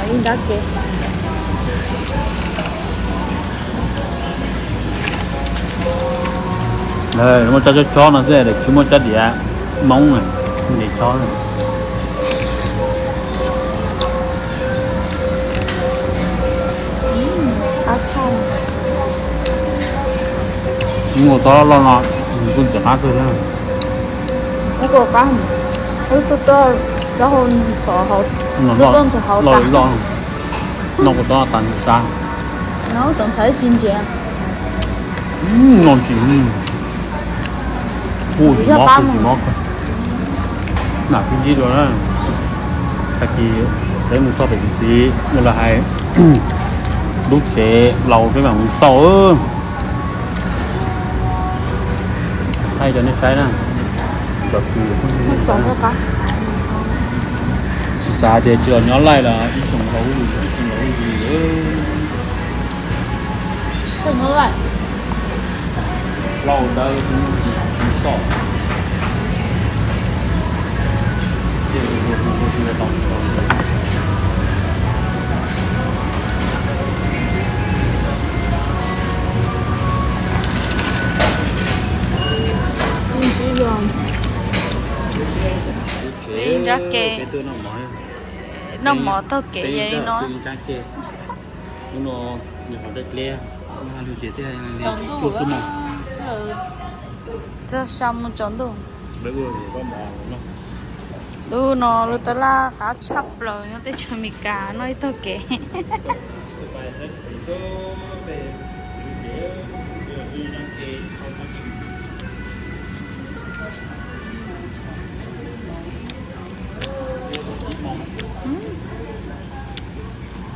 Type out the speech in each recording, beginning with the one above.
Ib nrab kev. Muaj cov chob chob no xwb, tsis muaj cov diav Hmoob, diav chob. Ua tau loj no kuj ntxim qab kawg thiab. Ua tau qab, wb tuaj tuaj cov hau ntxhov hauv, tuaj tuaj ntxhov hauv loj tas. Loj, noj kuv tau tas ntxim sab. No txaus ntshai tsis ntsia. No tsis, kuj tsis mob, kuj tsis mob. Nam pib ntsib dua na. Tag kis peb mus txog pem kuv txiv ua lawv hais lub tsev laus peb mam mus xauj. Thaij rau nej saib na. Tsis xav tias tsis los nyob laij los ib xyoos los ub, ib xyoos los ub li. Lauj ntawd xoj. Ib nrab kev, noj mov taug kev yog li no. Tsaus ntuj, txog xya mus tsaus ntuj. Lub no lub tab laj qab tshaj plaws nyob teb chaws Amelikas noj ib taug kev.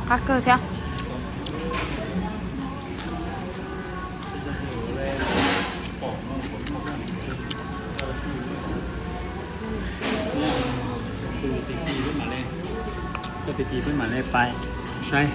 Qab kawg thiab. Coj peb mam li pais saib.